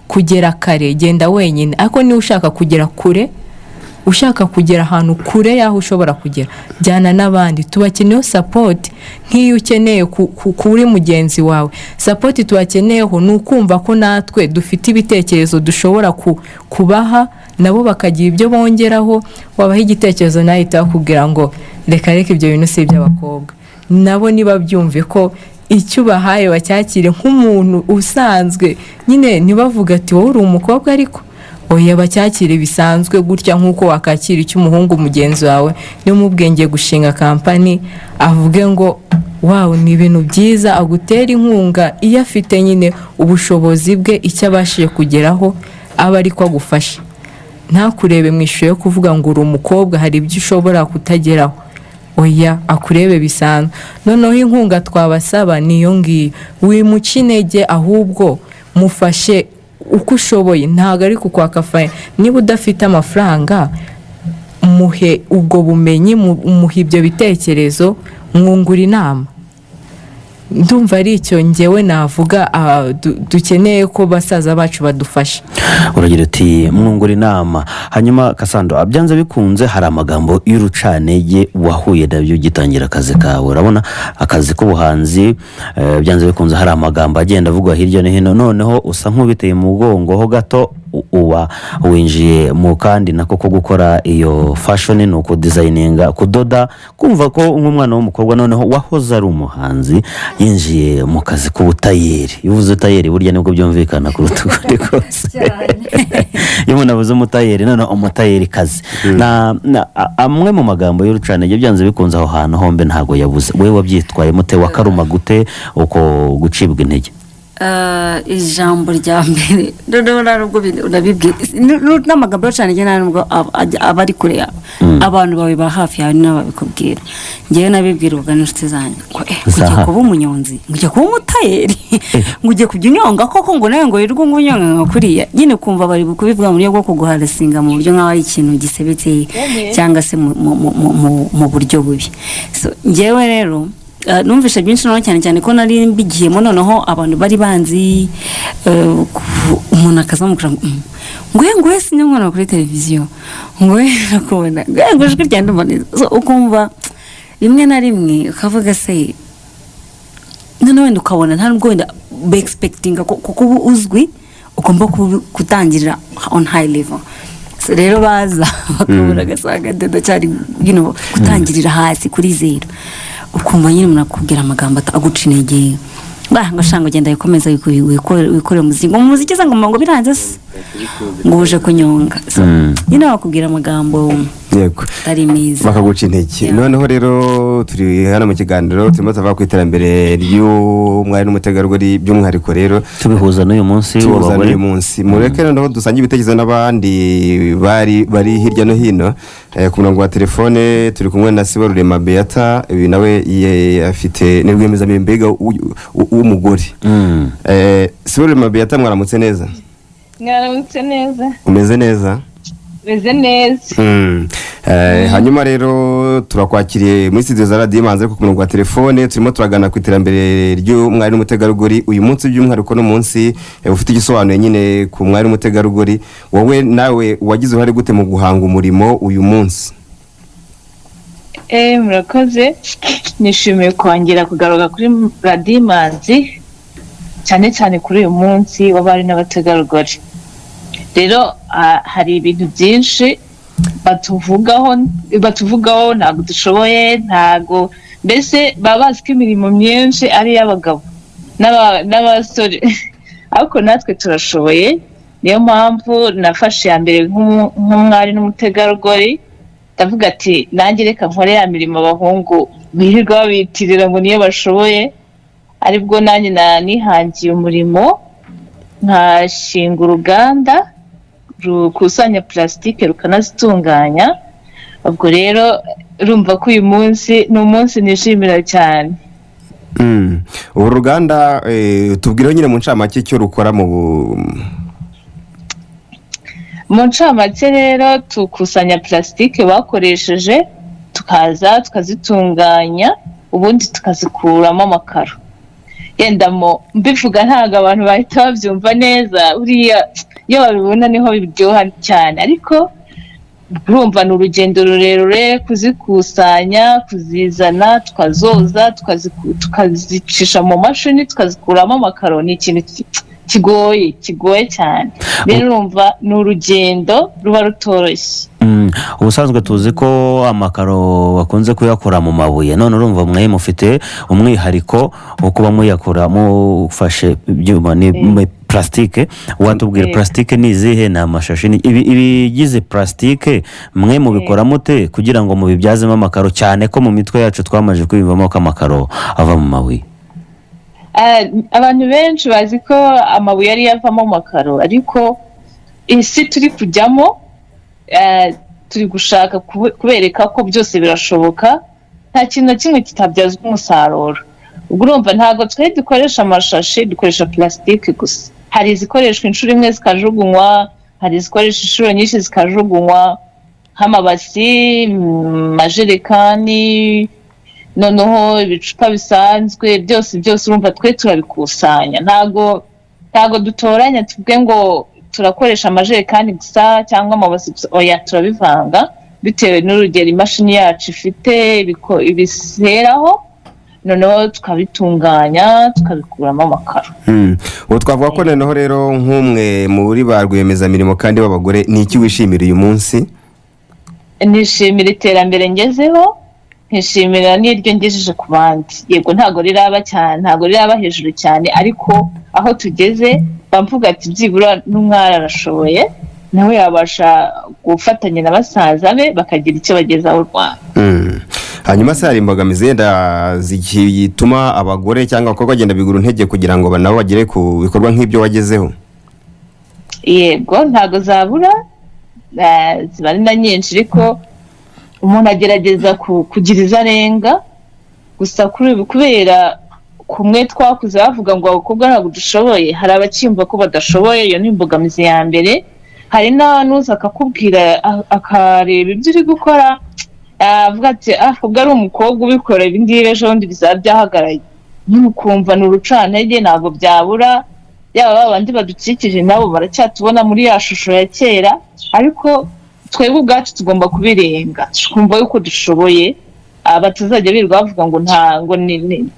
S3: kugera kare, genda wenyine, ariko niba ushaka kugera kure, ushaka kugera ahantu kure y'aho ushobora kugera, jyana n'abandi. Tubakeneyeho support nk'iyo ukeneye kuri mugenzi wawe. Support tubakeneyeho ni ukumva ko natwe dufite ibitekerezo dushobora kubaha, nabo bakagira ibyo bongeraho. Wabaha igitekerezo, nawe ahita bakubwira ngo: "Reka reka, ibyo bintu si iby'abakobwa." Nabo nibabyumve ko icyo ubahaye bacyakire nk'umuntu usanzwe nyine, ntibavuge ati: "Wowe uri umukobwa." Ariko Oya, bacyakire bisanzwe gutya nk'uko wakakira icy'umuhungu mugenzi wawe. Niyo umubwenge gushinga kampani, avuge ngo wow, ni ibintu byiza, agutera inkunga. Iyo afite nyine ubushobozi bwe, icyo abashije kugeraho aba ariko agufasha, ntakurebe mu ishusho yo kuvuga ngo uri umukobwa, hari ibyo ushobora kutageraho. Oya, akurebe bisanzwe. Noneho inkunga twabasaba niyo ngiyo: wimuca intege, ahubwo mufashe uko ushoboye. Ntabwo ari kukwaka faye. Niba udafite amafaranga, muhe ubwo bumenyi, muhe ibyo bitekerezo, mwungura inama. Ndumva ari icyo ngewe navuga. Dukeneye ko basaza bacu badufasha.
S1: Uragira uti mwungura inama. Hanyuma Cassandra, byanze bikunze hari amagambo y'urucantege wahuye nabyo ugitangira akazi kawe. Urabona akazi k'ubuhanzi, byanze bikunze hari amagambo agenda avugwa hirya no hino. Noneho usa nk'ubiteye mu mugongo ho gato, uba winjiye mu kandi nako ko gukora iyo fashion, ni ukudesigninga, kudoda. Kumva ko nk'umwana w'umukobwa noneho wahoze ari umuhanzi yinjiye mu kazi k'ubutayeri, iyo uvuze utayeri burya nibwo byumvikana kuruta ukundi kose. Iyo umuntu avuze umutayeri, noneho umutayeri kazi, amwe mu magambo y'urucantege byanze bikunze aho hantu hombe ntabwo yabuze. Wowe wabyitwayemo ute? Wakaruma gute uko gucibwa intege?
S4: Ijambo rya mbere noneho nta nubwo unabibwira n'amagambo y'urucantege, nta nubwo aba ari kure yawe. Abantu bawe ba hafi yawe ni nabo babikubwira. Ngewe nabibwirwaga n'inshuti zanjye ngo
S1: Za
S4: ugiye
S1: hafi.
S4: kuba umunyonzi, ngo ugiye kuba umutayeri, ngo ugiye kujya unyonga koko, ngo nawe ngo wirirwe ngo unyonga nka kuriya nyine. Ukumva bari kubivuga mu buryo bwo kuguharassinga, mu buryo nk'aho ari ikintu gisebetse cyangwa se mu buryo bubi. So, ngewe rero numvishe byinshi noneho, cyane cyane ko nari mbigiyemo. Noneho abantu bari banzi, umuntu akazamukura ngo ngo ye sinyamwana kuri televiziyo, ngo ye nakubona, ngo ye, ngo ijwi rya ndumva neza." So, ukumva rimwe na rimwe ukavuga se noneho wenda ukabona nta nubwo wenda bexpectinga kuko uba uzwi, ugomba gutangirira on high level. So rero baza bakabura, agasanga ndacyari gutangirira hasi kuri zero. Ukumva nyine umuntu akubwira amagambo aguca intege, bah, ngo shanga ugenda wikomeza wikorere umuziki, ngo mu muziki se, ngo biranze se, ngo uje kunyonga. So, nyine bakubwira amagambo atari meza.
S2: Bakaguca intege. Noneho rero turi hano mu kiganiro, turimo tuvuga ku iterambere ry'umwari n'umutegarugori by'umwihariko rero
S1: tubihuza n'uyu munsi
S2: tuza
S1: w'abagore.
S2: N'uyu munsi mureke noneho dusange ibitekerezo n'abandi bari hirya no hino. Ku murongo wa telefone turi kumwe na Sibarurema Beata. Uyu nawe afite ni rwiyemezamirimo mbega w'umugore. Sibarurema Beata, mwaramutse neza?
S5: Mwaramutse neza.
S2: Umeze neza?
S5: Meze neza.
S2: Hanyuma rero turakwakiriye muri studio za Radiyo Imanzi, ariko ku murongo wa telefone turimo turagana ku iterambere ry'umwari n'umutegarugori uyu munsi, by'umwihariko n'umunsi ufite igisobanuye nyine ku mwari n'umutegarugori. Wowe nawe wagize uruhare gute mu guhanga umurimo uyu munsi?
S5: Murakoze, nishimiye kongera kugaruka kuri Radiyo Imanzi, cyane cyane kuri uyu munsi w'abari n'abategarugori. Rero hari ibintu byinshi batuvugaho, ntabwo dushoboye, ntabwo mbese baba bazi ko imirimo myinshi ari iy'abagabo n'abasore, ariko natwe turashoboye. Niyo mpamvu nafashe iya mbere nk'umwari n'umutegarugori, ndavuga ati nanjye reka nkore ya mirimo abahungu birirwa babitirira ngo niyo bashoboye. Aribwo nanjye nihangiye umurimo, nkashinga uruganda rukusanya plastique rukanazitunganya. Ubwo rero urumva ko uyu munsi ni umunsi nishimira cyane.
S2: Uru ruganda, tubwireho nyine mu ncamake icyo rukora mu
S5: Mu ncamake rero, tukusanya plastique bakoresheje, tukaza tukazitunganya, ubundi tukazikuramo amakaro. Yenda mo mbivuga ntabwo abantu bahita babyumva neza, buriya iyo babibona niho biryoha cyane. Ariko urumva ni urugendo rurerure kuzikusanya, kuzizana, tukazoza, tukazicisha mu mashini, tukazikuramo amakaro. Ni ikintu kigoye cyane. Rero urumva ni urugendo ruba rutoroshye.
S1: Ubusanzwe tuzi ko amakaro bakunze kuyakora mu mabuye, none urumva mwe mufite umwihariko wo kuba muyakora mufashe ibyuma ni Plastique, watubwira plastique ni izihe? Ni amashashi, ni ibigize plastique, mwe mubikora mute kugira ngo mubibyazemo amakaro, cyane ko mu mitwe yacu twamaze kwiyumvamo ko amakaro ava mu mabuye?
S5: Abantu benshi bazi ko amabuye ariyo avamo amakaro, ariko isi turi kujyamo, turi gushaka kubereka ko byose birashoboka, nta kintu na kimwe kitabyazwa umusaruro. Ubwo urumva ntabwo twe dukoresha amashashi, dukoresha plastique gusa. Hari izikoreshwa inshuro imwe zikajugunywa, hari izikoresha inshuro nyinshi zikajugunywa, nk'amabasi, amajerekani, noneho ibicupa bisanzwe, byose byose urumva twe turabikusanya. Ntabwo dutoranya tuvuge ngo turakoresha amajerekani gusa cyangwa amabasi gusa, oya, turabivanga bitewe n'urugero imashini yacu ifite ibiseraho, noneho tukabitunganya tukabikuramo amakaro.
S2: Ubu twavuga ko noneho rero nk'umwe muri ba rwiyemezamirimo kandi b'abagore, ni iki wishimira uyu munsi?
S5: Nishimira iterambere ngezeho, nkishimira n'iryo ngejeje ku bandi. Yego, ntabwo riraba cyane, ntabwo riraba hejuru cyane, ariko aho tugeze mvuga ati byibura n'umwari arashoboye, nawe yabasha gufatanya na basaza be bakagira icyo bagezaho u Rwanda.
S2: Hanyuma se hari imbogamizi yenda zituma abagore cyangwa abakobwa bagenda bigura intege kugira ngo nabo bagere ku bikorwa nk'ibyo wagezeho?
S5: Yego, ntabwo zabura, ziba ari na nyinshi, ariko umuntu agerageza kugira izo arenga. Gusa kuri ubu kubera kumwe twakuze bavuga ngo abakobwa ntabwo dushoboye, hari abacyumva ko badashoboye, iyo ni imbogamizi ya mbere. Hari n'uza akakubwira, akareba ibyo uri gukora, avuga ati: "Ah, ubwo ari umukobwa ubikora, ibi ngibi ejo bundi bizaba byahagaraye." Nyine ukumva ni urucantege. Ntabwo byabura, yaba ba bandi badukikije nabo baracyatubona muri ya shusho ya kera, ariko twebwe ubwacu tugomba kubirenga, twumva yuko dushoboye. Batazajya birirwa bavuga ngo nta ngo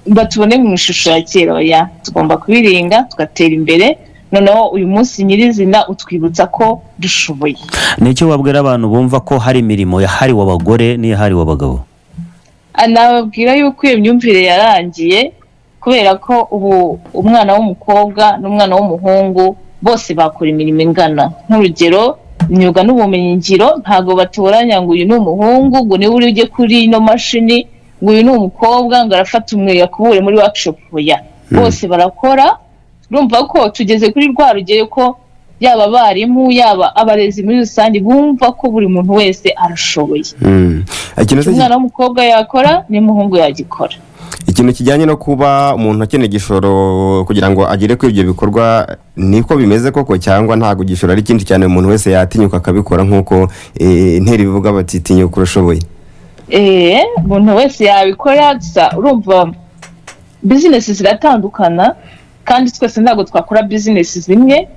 S5: batubone mu ishusho ya kera, oya, tugomba kubirenga tugatera imbere. Noneho uyu munsi nyirizina utwibutsa ko dushoboye.
S1: Ni icyo wabwira abantu bumva ko hari imirimo yahariwe abagore n'iyahariwe abagabo?
S5: Nababwira yuko iyo myumvire yarangiye, kubera ko ubu umwana w'umukobwa n'umwana w'umuhungu bose bakora imirimo ingana. Nk'urugero, imyuga n'ubumenyingiro, ntabwo batoranya ngo uyu ni umuhungu ngo niwe uri ujye kuri ino mashini, ngo uyu ni umukobwa ngo arafata umweyo akubure muri workshop, oya, bose barakora. Urumva ko tugeze kuri rwa rugero ko yaba abarimu, yaba abarezi muri rusange bumva ko buri muntu wese arashoboye.
S2: Ikintu se
S5: Umwana w'umukobwa yakora n'umuhungu yagikora.
S2: Ikintu kijyanye no kuba umuntu akeneye igishoro kugira ngo agere kuri ibyo bikorwa, niko bimeze koko, cyangwa ntabwo igishoro ari cyinshi cyane, umuntu wese yatinyuka akabikora nk'uko intera ivuga bati: "Tinyuka, urashoboye"?
S5: Umuntu wese yabikora. Gusa urumva business ziratandukana, kandi twese ntabwo twakora business zimwe,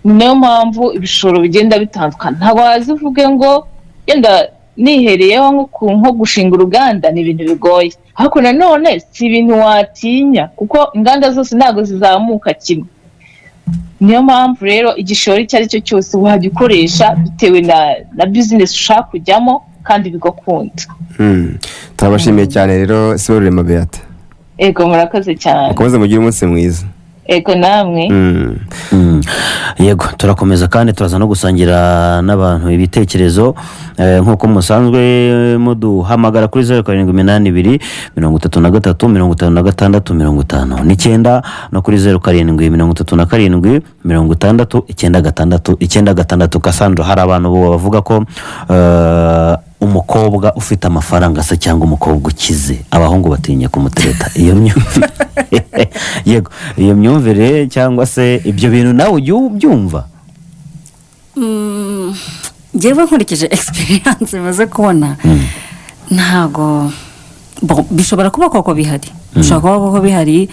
S5: ni nayo mpamvu ibishoro bigenda bitandukana. Ntabwo waza uvuge ngo yenda nihereyeho nko gushinga uruganda ni ibintu bigoye, ariko nanone si ibintu watinya, kuko inganda zose ntabwo zizamuka kimwe. Niyo mpamvu rero igishoro icyo ari cyo cyose wagikoresha bitewe na business ushaka kujyamo, kandi bigakunda.
S2: Turabashimiye cyane rero, Siborurema Beata.
S5: Ego, murakoze cyane.
S2: Mukomeze mugire umunsi mwiza.
S5: Ego, namwe.
S1: Yego, turakomeza kandi turaza no gusangira n'abantu ibitekerezo, nk'uko musanzwe muduhamagara kuri 0782335659 no kuri 0737609696. Cassandra, hari abantu bavuga ko umukobwa ufite amafaranga se cyangwa umukobwa ukize abahungu batinya kumutereta. Iyo myumvire, yego, iyo myumvire cyangwa se ibyo bintu nawe ujya ubyumva?
S4: Njyewe nkurikije experience maze kubona, ntago bon, bishobora kuba koko bihari, bishobora kuba koko bihari,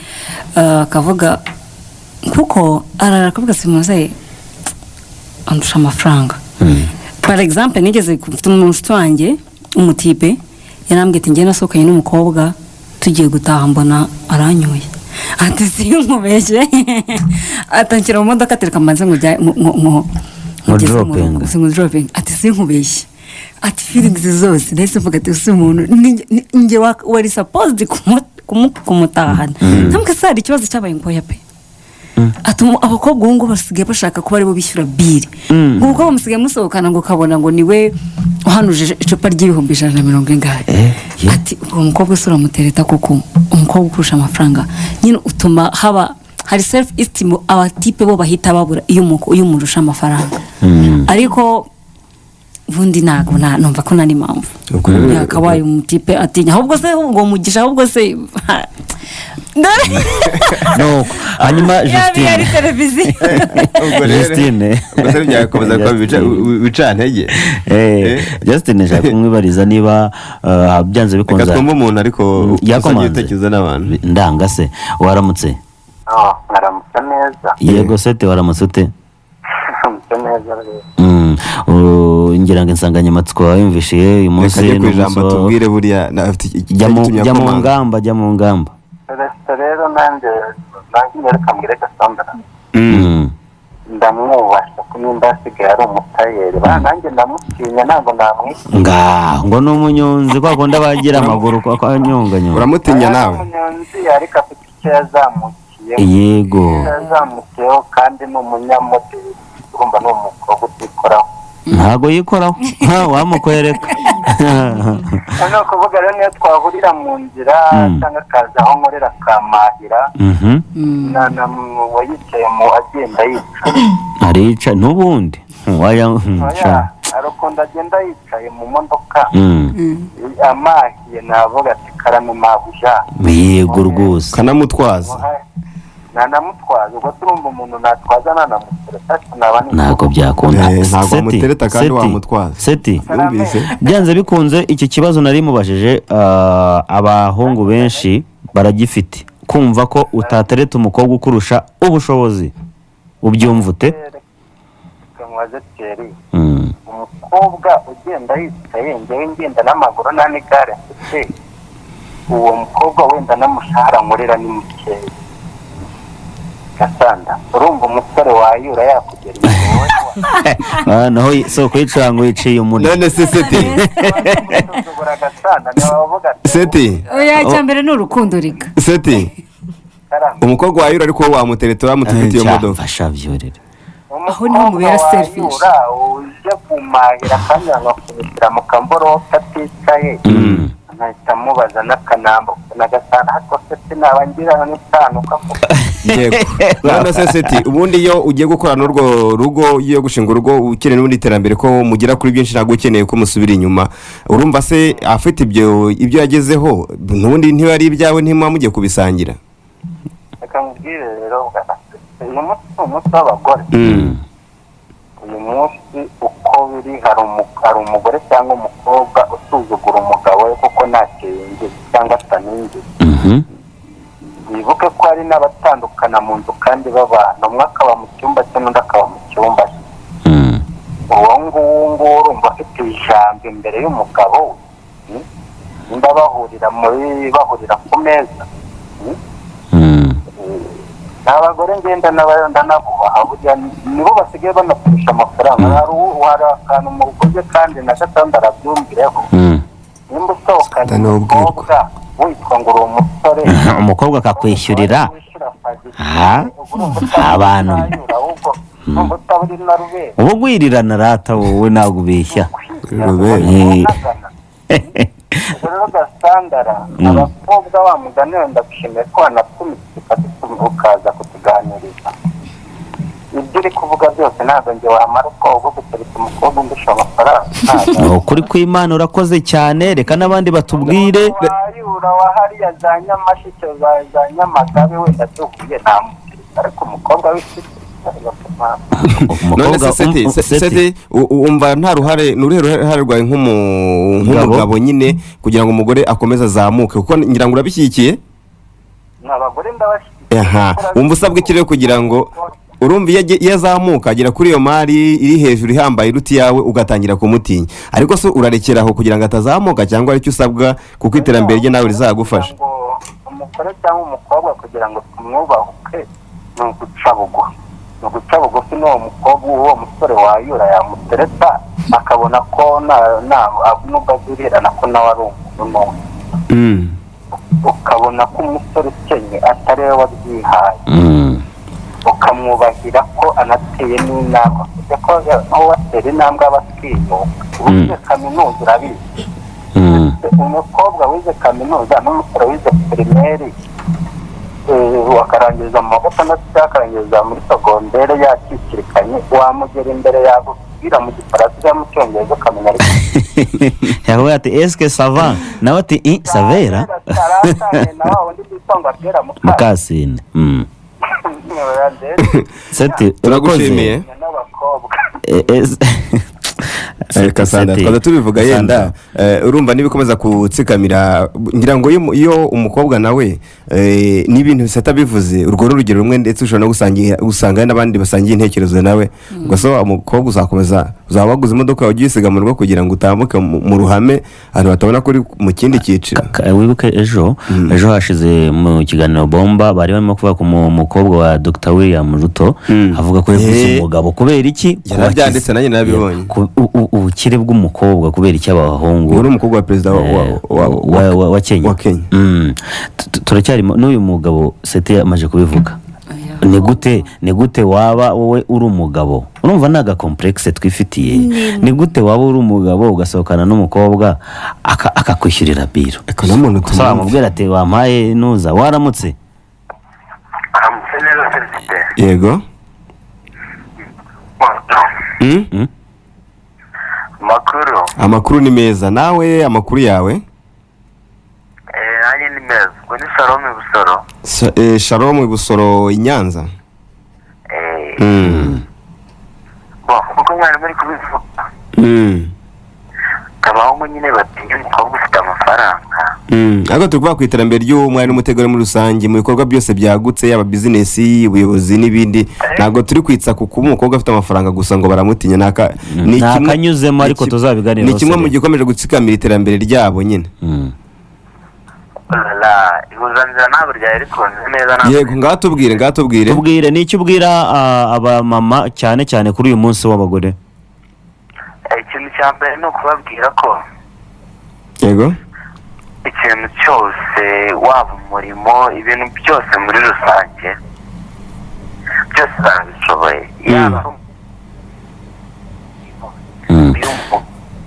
S4: akavuga kuko arara akavuga si muzehe andusha amafaranga. Par exemple, nigeze mfite umushuti wanjye umutipe, yarambwiye ati: "Njye nasohokanye n'umukobwa, tugiye gutaha mbona aranyoye." Ati: "Sinkubeshye," atanshyira mu modoka, atereka mbanze ngo
S1: Ngo
S4: ngeze mu
S1: dropping.
S4: rugo, ngo dropping. Ati: "Sinkubeshye," ati, "feelings zose nahise mvuga ati si umuntu njye wari supposed kumutahana." Ntabwo se hari ikibazo cyabaye? Ngoya pe. Ati abakobwa ubu ngubu basigaye bashaka kuba aribo bishyura bill, ngo umukobwa musigaye musohokana ngo ukabona ngo niwe uhanuje icupa ry'ibihumbi 140 ingahe. Ati uwo mukobwa se uramutereta koko? Umukobwa ukurusha amafaranga nyine utuma haba hari self esteem, abatipe bo bahita babura iyo umurusha amafaranga. Ariko ubundi ntabwo numva ko nta n'impamvu
S2: Ubwo rero-
S4: yakabaye umutipe atinya. Ahubwo se ubwo mugisha, ahubwo se
S1: Nuko hanyuma
S4: yaba iyo ari
S1: Justine,
S4: televiziyo.
S2: Ubwo rero-
S1: Justine.
S2: Ubwo se byakomeza kuba bicantege.
S1: Justine, nshaka kumwibariza niba byanze
S2: Reka
S1: bikunze
S2: twumve umuntu, ariko usangiye
S1: Yakomanze.
S2: ibitekerezo n'abantu.
S1: Ndanga se, waramutse?
S6: Mwaramutse neza.
S1: Yego sete, waramutse ute?
S6: Mwaramutse neza rero.
S1: Ngira ngo insanganyamatsiko wayumvishiye uyu munsi
S2: Reka ajye
S1: ni
S2: ku ijambo
S1: umunsi
S2: tubwire buriya afite
S1: Jya mu
S2: icyatumye
S1: jya mu
S2: akomanga.
S1: ngamba, jya mu ngamba.
S6: Celestin rero, nanjye reka mbwire Cassandra, ndamwubashye ko nimba asigaye ari umutayeri ba nanjye ndamutinya, ntabwo namwita.
S1: Ngaho ngo ni umunyonzi, kwa kundi abagira amaguru kwa kwa nyonganyonga.
S2: Uramutinya nawe?
S6: Umunyonzi, ariko afite icyo yazamukiyeho. Icyo yazamukiyeho, kandi ni umunyamodeli, urumva ni umukobwa utikoraho.
S1: Ntago yikoraho. Ha, wamukwereka.
S6: Ni ukuvuga rero niyo twahurira mu nzira cyangwa akaza aho nkorera akamahira, na uwo yicaye mu agenda yicaye.
S1: Arica n'ubundi waya
S6: Oya,
S1: sha.
S6: hari ukuntu agenda yicaye mu modoka amahiye, navuga ati karame mabuja.
S1: Yego rwose.
S2: Kanamutwaza.
S6: Nanamutwaza, ubwo turumva umuntu natwaza nanamutereta, ariko naba ni
S1: Ntabwo byakunda.
S2: Ntabwo
S1: Seti,
S2: wamutereta kandi
S1: Seti,
S2: wamutwaza.
S1: Seti,
S2: Yumvise.
S1: byanze bikunze iki kibazo nari mubajije, abahungu benshi baragifite, kumva ko utatereta umukobwa ukurusha ubushobozi, ubyumva ute?
S6: Mubaze Thierry. Umukobwa ugenda yicaye, njyewe ngenda n'amaguru nta n'igare mfite, uwo mukobwa wenda n'umushahara nkorera ni mukeya. Gasanda, urumva umusore wayura yakugera imbere wowe?
S1: Naho soko y'icuranga yiciye umuriro.
S2: None se Seti,
S6: Usuzugura Gasanda, ntiwavuga ati
S2: Seti,
S4: Oya, icya mbere ni urukundo reka.
S2: Seti,
S6: karame.
S2: Umukobwa wayura ariko wowe wamutereta uramutse ufite iyo modoka?
S1: Mfasha byorere.
S4: Aho niho mubera selfish.
S6: Wayura uje kumahira kandi agakubitira mu kamboroke aticaye, nkahita mubaza n'akanamba na Gasana, ariko se sinaba ngira n'itanu kavuga.
S2: Yego, none se Seti, ubundi iyo ugiye gukora n'urwo rugo, iyo gushinga urugo ukeneye n'ubundi iterambere ko mugera kuri byinshi, ntabwo ukeneye ko musubira inyuma. Urumva se afite ibyo yagezeho, n'ubundi ntiba ari ibyawe, ntimuba mugiye kubisangira?
S6: Reka nkubwire rero bwana, uyu munsi ni umunsi w'abagore. Uyu munsi uko biri, hari umugore cyangwa umukobwa usuzugura umugabo we kuko ntacyo yinjiza cyangwa ataninjiza. Wibuke ko hari n'abatandukana mu nzu kandi babana, umwe akaba mu cyumba cye n'undi akaba mu cyumba cye. Uwo nguwo nguwo urumva afite ijambo imbere y'umugabo we, Nimba bahurira ku meza, Abagore ngenda ndanabubaha, burya nibo basigaye banakurusha amafaranga. Hari akantu mukoze kandi na Gatanda arabyumvireho. Nimba usohokanye
S2: Ndanabwirwa.
S6: umukobwa witwa ngo uri umusore,
S1: Umukobwa akakwishyurira.
S6: wishyura fagitire,
S1: Ah,
S6: ubwo urumva utaba
S1: abantu.
S6: utayura, ahubwo urumva utaba uri na rubere.
S1: Uba ugwirirana rata, wowe ntabwo ubeshya.
S2: Rubere.
S6: Ubwo rero Gasandara, abakobwa wa mugani wenda, ndagushimiye ko wanatumitse ukaza kutuganiriza. Ibyo uri kuvuga byose, ntabwo njye wamara ubwoba bwo gutereta umukobwa undusha amafaranga, ntabwo.
S1: Ni ukuri kw'Imana, urakoze cyane, reka n'abandi batubwire.
S6: Wayura wa hariya za Nyamasheke, za Nyamagabe, wenda duhuye ntamutereta, ariko umukobwa w'inshuti
S2: None se Seti,
S1: Seti,
S2: Seti, wumva nta ruhare, ni uruhe ruhare rwawe nk'umugabo nyine kugira ngo umugore akomeze azamuke? Kuko ngira ngo urabishyigikiye.
S6: Ni abagore ndabashyigikiye.
S2: Aha, wumva usabwa iki rero kugira ngo, urumva iyo azamuka agera kuri iyo mari iri hejuru ihambaye iruta iyawe, ugatangira kumutinya, ariko se urarekera aho kugira ngo atazamuka, cyangwa aricyo usabwa kuko iterambere rye nawe rizagufasha?
S6: Kugira ngo umugore cyangwa umukobwa, kugira ngo tumwubahuke, ni uguca bugufi, ni uguca bugufi n'uwo mukobwa, uwo musore wayura yamutereta akabona ko nubwo agurirana ko nawe ari umuntu n'umwe, ukabona ko umusore ukennye atari we wabyihaye. Ukamwubahira ko anateye n'intambwe, kuko aho watera intambwe aba atwiyuka. Wize kaminuza urabizi. Umukobwa wize kaminuza n'umusore wize primaire, wakarangiza mu wa gatandatu cyangwa akarangiza muri sogondere yakikirikanye, wamugera imbere yakubwira mu Gifaransa cyangwa mu Cyongereza ukamenya, ariko
S1: Yavuga ati: "Eske ça va?" Nawe ati: "I savera."
S6: Taratanye na wa wundi bita ngo abwira muka
S1: Mukasine. Seti,
S2: Turagushimiye.
S6: N'abakobwa.
S2: Cassandra,
S1: Seti.
S2: twaza tubivuga yenda, urumva nibikomeza gutsikamira, ngira ngo iyo umukobwa nawe, n'ibintu Seta bivuze, urwo ni urugero rumwe, ndetse ushobora no gusanga hari n'abandi basangiye intekerezo nawe. Ubwo so umukobwa uzakomeza uzaba waguze imodoka yawe, ujye uyisiga mu rugo kugira ngo utambuke mu ruhame, abantu batabona ko uri mu kindi cyiciro.
S1: Wibuke ejo hashize mu kiganiro Bomba bari barimo kuvuga ku mukobwa wa Dr William Ruto, avuga ko yavuze umugabo kubera iki?
S2: Yarabyanditse, nanjye narabibonye.
S1: Ubukire bw'umukobwa, kubera iki abahungu
S2: Uwo ni umukobwa wa perezida
S1: wa Kenya.
S2: Wa Kenya.
S1: Turacyarimo n'uyu mugabo Sete yamaze kubivuga. Ni gute waba wowe uri umugabo? Urumva ni agacomplexe twifitiye. Ni gute waba uri umugabo ugasohokana n'umukobwa akakwishyurira biro?
S2: Eko n'umuntu
S1: Gusa
S2: tumwumve.
S1: wamubwira ati: "Wampaye nuza waramutse."
S6: Aramutse neza, Celestin.
S2: Yego.
S6: Makuru?
S2: Amakuru ni meza, nawe amakuru yawe?
S6: Nanjye ni meza. Ubwo ni Salome Busoro.
S2: Shalom Busoro i Nyanza.
S6: Bon, kuko mwari muri kubivuga, abahungu nyine batinya umukobwa ufite amafaranga.
S2: Ariko turi kuvuga ku iterambere ry'umwari n'umutegarugori muri rusange, mu bikorwa byose byagutse, yaba bizinesi, ubuyobozi n'ibindi. Ntabwo turi kwitsa ku kuba umukobwa afite amafaranga gusa ngo baramutinya. Ni
S1: Ni akanyuzemo, ariko tuzabiganiraho
S2: ni kimwe mu
S1: sere.
S2: gikomeje gutsikamira iterambere ryabo nyine.
S6: La ihuzanzira ntabwo ryari rikunze neza, ntabwo.
S2: Yego, ngaho tubwire, ngaho tubwire.
S1: Tubwire, ni icyo ubwira abamama cyane cyane kuri uyu munsi w'abagore?
S6: Ikintu cya mbere ni ukubabwira ko ikintu cyose, waba umurimo, ibintu byose muri rusange, byose barabishoboye, yaba ari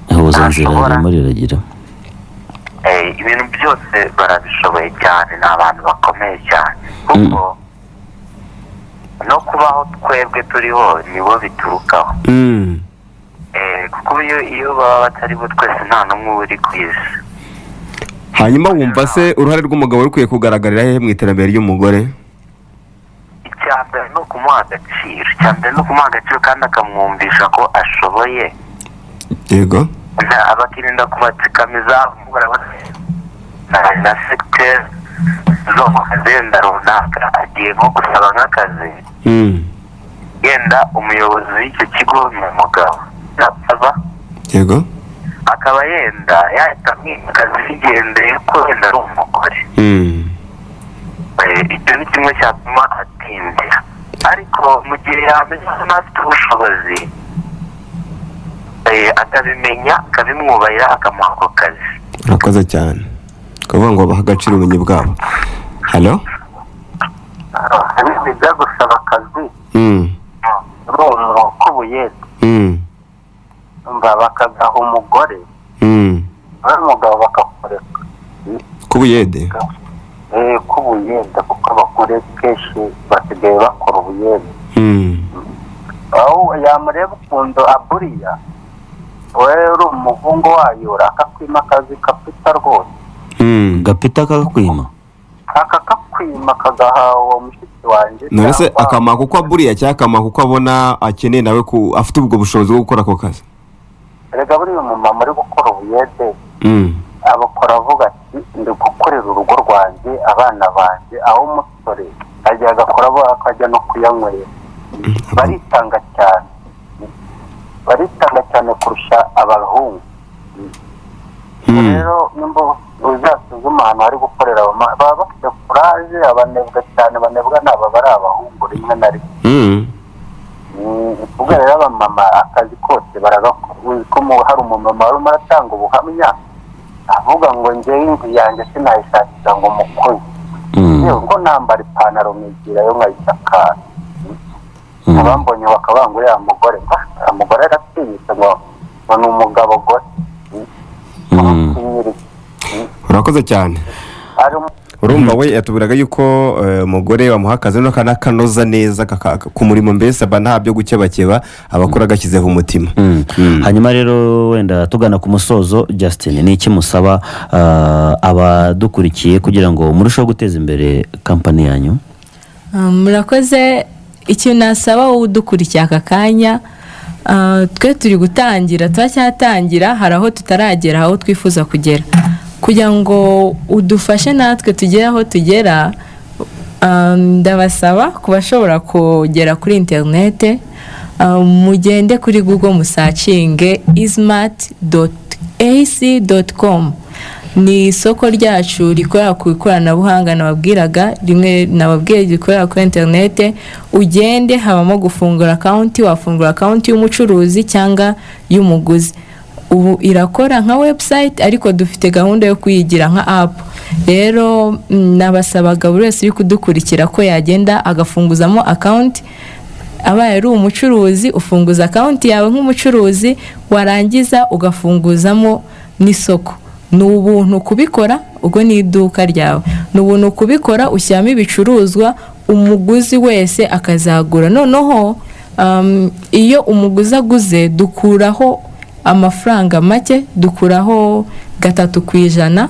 S1: Ihuzanzira
S6: Ntashobora.
S1: ririmo riragira.
S6: Ibintu byose barabishoboye cyane, ni abantu bakomeye cyane, kuko no kubaho twebwe turiho nibo biturukaho. Kuko iyo baba batari bo, twese nta n'umwe uba uri ku isi.
S2: Hanyuma wumva se uruhare rw'umugabo rukwiye kugaragarira hehe mu iterambere ry'umugore?
S6: Icya mbere ni ukumuha agaciro, icya mbere ni ukumuha agaciro kandi akamwumvisha ko ashoboye. Bakirinda kubatsikamiza na segiteri zo mu kazi wenda runaka, agiye nko gusaba nk'akazi, yenda umuyobozi w'icyo kigo ni umugabo, aba akaba yenda yahita amwima akazi bigendeye ko wenda ari umugore. Icyo ni kimwe cyatuma atindira, ariko mu gihe yamenya ko ntafite ubushobozi, akabimenya, akabimwubahira, akamuha ako kazi.
S2: Urakoze cyane kuvuga ngo baha agaciro ubumenyi bwabo. Halo.
S6: Bijya gusaba akazi, urumva k'ubuyede, mva bakagaha umugore, n'umugabo bakakureka.
S2: K'ubuyede?
S6: K'ubuyede, kuko abagore kenshi basigaye bakora ubuyede, aho yamureba ukuntu aburiya, wowe uri umuhungu wayura, akakwima akazi kapita rwose.
S1: Gapita kakakwima?
S6: Akakakwima, akagaha uwo mushiki wanjye.
S2: None se
S6: cyangwa-
S2: akamuha kuko aburiya, cyangwa akamuha kuko abona akeneye nawe ku afite ubwo bushobozi bwo gukora ako kazi?
S6: Erega buriya umumama uri gukora ubuyede, abakora avuga ati: "Ndi gukorera urugo rwanjye, abana banjye." Aho umusore ajya agakora abo akajya no kuyanywera. Baritanga cyane, baritanga cyane kurusha abahungu. Rero nimba uzasuzuma ahantu hari gukorera abama, baba bafite courage. Abanebwe cyane banebwa ni aba bari abahungu rimwe na rimwe. Ubwo rero abamama akazi kose baragakora. Uzi ko hari umumama warimo aratanga ubuhamya avuga ngo: "Njyewe inzu yanjye sinayishakira ngo umukozi, yewe ngo nambara ipantaro nkigirayo nkayisakara." Bambonye bakavuga ngo uriya mugore, uriya mugore aratinyitse, ngo ni umugabo gore.
S2: Urakoze cyane.
S6: Ari
S2: Urumva we yatubwiraga yuko umugore wamuha akazi noneho akanakanoza neza ku murimo, mbese aba nta byo gukebakeba, abakora agashyizeho umutima.
S1: Hanyuma rero wenda tugana ku musozo, Justin, ni iki musaba abadukurikiye kugira ngo murusheho guteza imbere kampani yanyu?
S3: Murakoze. Ikintu nasaba wowe udukurikiye aka kanya, twe turi gutangira, turacyatangira, hari aho tutaragera, aho twifuza kugera. Kugira ngo udufashe natwe tugere aho tugera, ndabasaba ku bashobora kugera kuri interinete, mugende kuri Google musearchinge ismart.ac.com. Ni isoko ryacu rikorera ku ikoranabuhanga nababwiraga rimwe, nababwiye rikorera kuri interinete. Ugende, habamo gufungura akawunti, wafungura akawunti y'umucuruzi cyangwa y'umuguzi. Ubu irakora nka website, ariko dufite gahunda yo kuyigira nka app. Rero nabasabaga buri wese uri kudukurikira ko yagenda agafunguzamo akawunti. Abaye ari umucuruzi, ufunguza akawunti yawe nk'umucuruzi, warangiza ugafunguzamo n'isoko. Ni ubuntu kubikora, ubwo ni iduka ryawe, ni ubuntu kubikora. Ushyiramo ibicuruzwa, umuguzi wese akazagura. Noneho iyo umuguzi aguze, dukuraho amafaranga make, dukuraho 3%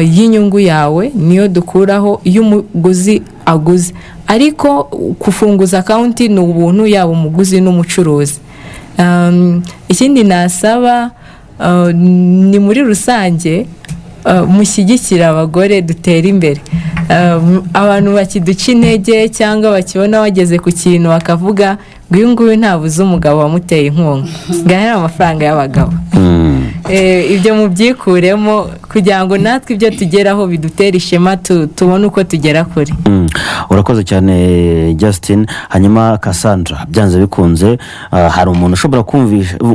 S3: y'inyungu yawe, niyo dukuraho iyo umuguzi aguze. Ariko gufunguza akawunti ni ubuntu, yaba umuguzi n'umucuruzi. Ikindi nasaba ni muri rusange, mushyigikire abagore dutere imbere. Abantu bakiduca intege cyangwa bakibona wageze ku kintu bakavuga ngo uyu nguyu ntabuze umugabo wamuteye inkunga, ngaho ari amafaranga y'abagabo. Ibyo mubyikuremo kugira ngo natwe ibyo tugeraho bidutere ishema, tubone uko tugera kure.
S1: Urakoze cyane, Justin. Hanyuma Cassandra, byanze bikunze hari umuntu ushobora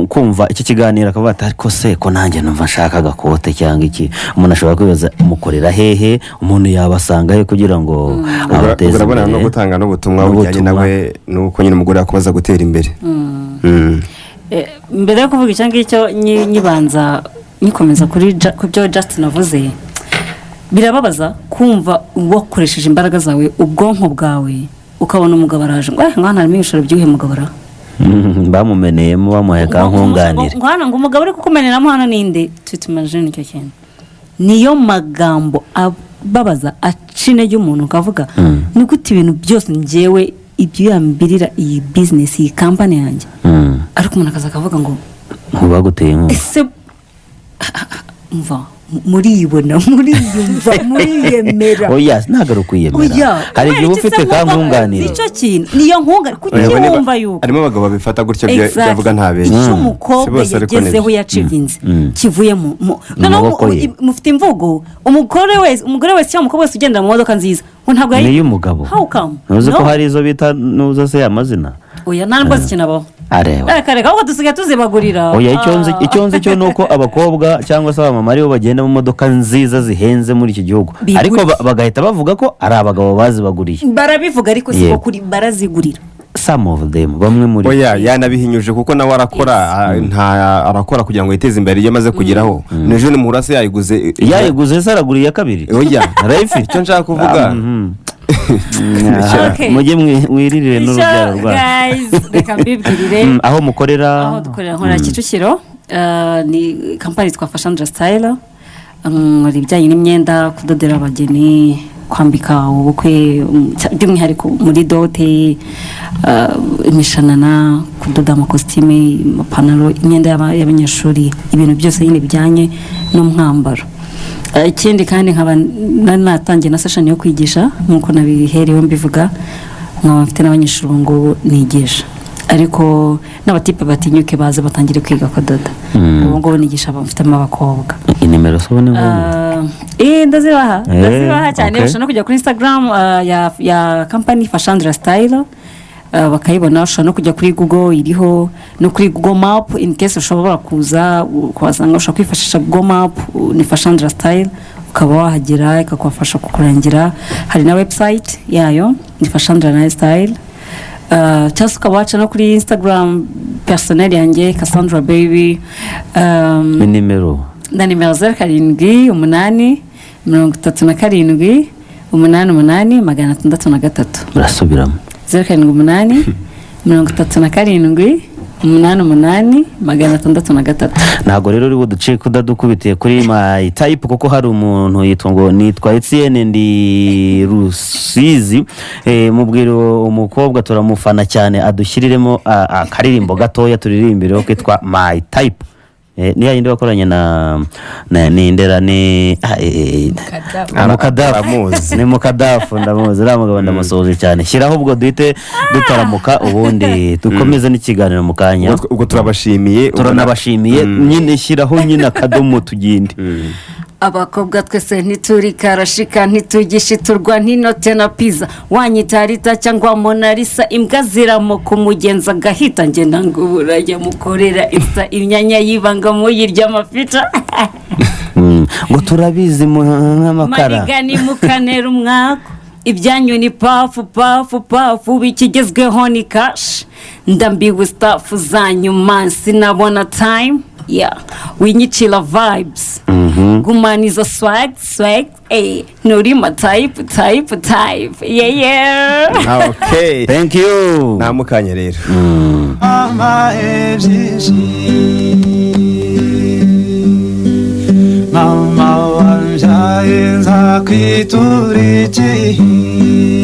S1: kumva iki kiganiro akavuga ati: "Ariko se ko nanjye numva nshaka agakote cyangwa iki?" Umuntu ashobora kwibaza: mukorera hehe? Umuntu yabasanga he kugira ngo abateze
S2: Urabona no
S1: imbere?
S2: gutanga n'ubutumwa bujyanye
S1: N'ubutumwa.
S2: nawe n'uko nyine umugore yakomeza gutera imbere.
S4: Mbere yo kuvuga icyo ngicyo, nyibanza nyikomeza ku byo Justin avuze. Birababaza kumva wakoresheje imbaraga zawe, ubwonko bwawe, ukabona umugabo araje ngo hano harimo ibishoro by'uhe mugabo ra?
S1: Bamumeneyemo, bamuhaye ka nkunganire.
S4: Ngo hano, ngo umugabo uri kukumeneramo hano ninde? Tutumajene icyo kintu, niyo magambo ababaza, aca intege umuntu, ukavuga: "Ni gute ibintu byose ngewe ibyo yambirira iyi bizinesi, iyi kampani yanjye?" Ariko umuntu akaza akavuga ngo
S1: Ntubaguteye inkunga.
S4: Ese mva muriyibona, muriyumva, muriyemera?
S1: Oya, ntabwo ari ukwiyemera.
S4: Oya,
S1: hari igihe uba
S4: kubera iki
S1: ufite
S4: se
S1: ka
S4: wumva
S1: nkunganire.
S4: Icyo kintu niyo nkunganire, kuki
S2: Oya,
S4: wumva yuko
S2: harimo abagabo babifata gutyo,
S4: Exactly.
S2: byavuga ntabeshya.
S4: Icyo umukobwa
S2: Si bose, ariko
S4: yagezeho,
S2: nibyo.
S4: yachievinze, kivuye mu
S1: Mu
S4: noneho
S1: maboko ye.
S4: mufite imvugo, umugore wese cyangwa umukobwa wese ugendera mu modoka nziza ngo ntabwo
S1: Ni iy'umugabo.
S4: How come?
S1: Ntuzi ko
S4: No.
S1: hari izo bita nuza se amazina?
S4: Oya, nta nubwo zikinabaho.
S1: Areba.
S4: Reka reka, ahubwo dusigaye tuzibagurira.
S1: Oya, icyo nzi
S4: Ah.
S1: icyo nzi cyo ni uko abakobwa cyangwa se abamama aribo bagenda mu modoka nziza zihenze muri iki gihugu,
S4: Bigurira.
S1: ariko bagahita bavuga ko ari abagabo bazibaguriye.
S4: Barabivuga, ariko siko
S1: Yego.
S4: kuri, barazigurira.
S1: Some of them, bamwe muri
S2: Oya, yanabihinyuje kuko nawe arakora, nta arakora kugira ngo yiteze imbere. Iyo amaze kugeraho n'ejo nimuhura se yayiguze.
S1: Yayiguze se, aragura iya kabiri?
S2: Oya,
S1: Arayifite.
S2: icyo nshaka kuvuga
S4: Okay.
S1: Mujye mwirire n'urubyaro
S4: Icyo,
S1: rwanyu.
S4: guys, reka mbibwirire.
S1: Aho mukorera?
S4: Aho dukorera, nkorera Kicukiro, ni kampani yitwa Fashandra Style. Nkora ibijyanye n'imyenda, kudodera abageni, kwambika ubukwe, by'umwihariko muri dot, imishanana, kudoda amakositime, amapantaro, imyenda y'abanyeshuri, ibintu byose nyine bijyanye n'umwambaro. Ikindi kandi nkaba nari natangiye na session yo kwigisha nk'uko nabiherewe mbivuga, nkaba mfite n'abanyeshuri ubu ngubu nigisha, ariko n'abatipe batinyuke baze batangire kwiga kudoda. Ubu ngubu nigisha mfitemo abakobwa.
S1: Inimero se ubu ni ngombwa?
S4: Ndazibaha, ndazibaha cyane. Ushobora no kujya kuri Instagram ya kampani Fashandra Style, bakayibona. Ushobora no kujya kuri Google, iriho no kuri Google Map, in case ushobora kuza kuhasanga, ushobora kwifashisha Google Map, ni Fashandra Style, ukaba wahagera ikakubafasha kukurangira. Hari na website yayo, ni Fashandra na Style. Cyangwa se ukaba waca no kuri Instagram personnel yanjye, Cassandra Baby.
S1: Ni nimero?
S4: Na nimero 0783 788 603.
S1: Murasubiramo.
S4: 0783 788 603.
S1: Ntabwo rero uri buducike udadukubitiye kuri My Type, kuko hari umuntu yitwa ngo nitwa Etienne, ndi Rusizi. Mubwira umukobwa turamufana cyane, adushyiriremo akaririmbo gatoya turirimbireho kitwa My Type. Ni yayindi wakoranye na nindera ni
S3: Mukadafu.
S1: Mukadafu.
S2: Aramuzi.
S1: Ni Mukadafu, ndamuzi uriya mugabo, ndamusuhuje cyane. Shyiraho ubwo duhite dutaramuka, ubundi dukomeze n'ikiganiro mu kanya.
S2: Ubwo turabashimiye.
S1: Turanabashimiye nyine. Shyiraho nyine akadomo tugende.
S4: Abakobwa twese ntituri karashika, ntitugishiturwa ntinote na pizza. Wanyita Rita cyangwa Monalisa, imbwa ziramo kumugenza agahita. Ngenda ngo uburaya mukorera isa imyanya y'ibanga muyirya amafita.
S1: Ngo turabizi nk'amakara.
S4: Marigani mukanera umwaku, ibyanyu ni pafu pafu pafu, bikigezweho ni cash. Ndambiwe stuff zanyu man, sinabona time, yeah, winyicira vibes. Gumaniza swag swag, eh, nturi ma type type type, yeah.
S2: Okay.
S1: Thank you.
S2: Nta mukanya rero.
S7: Mama byinshi, mama wambyaye, nzakwitura iki?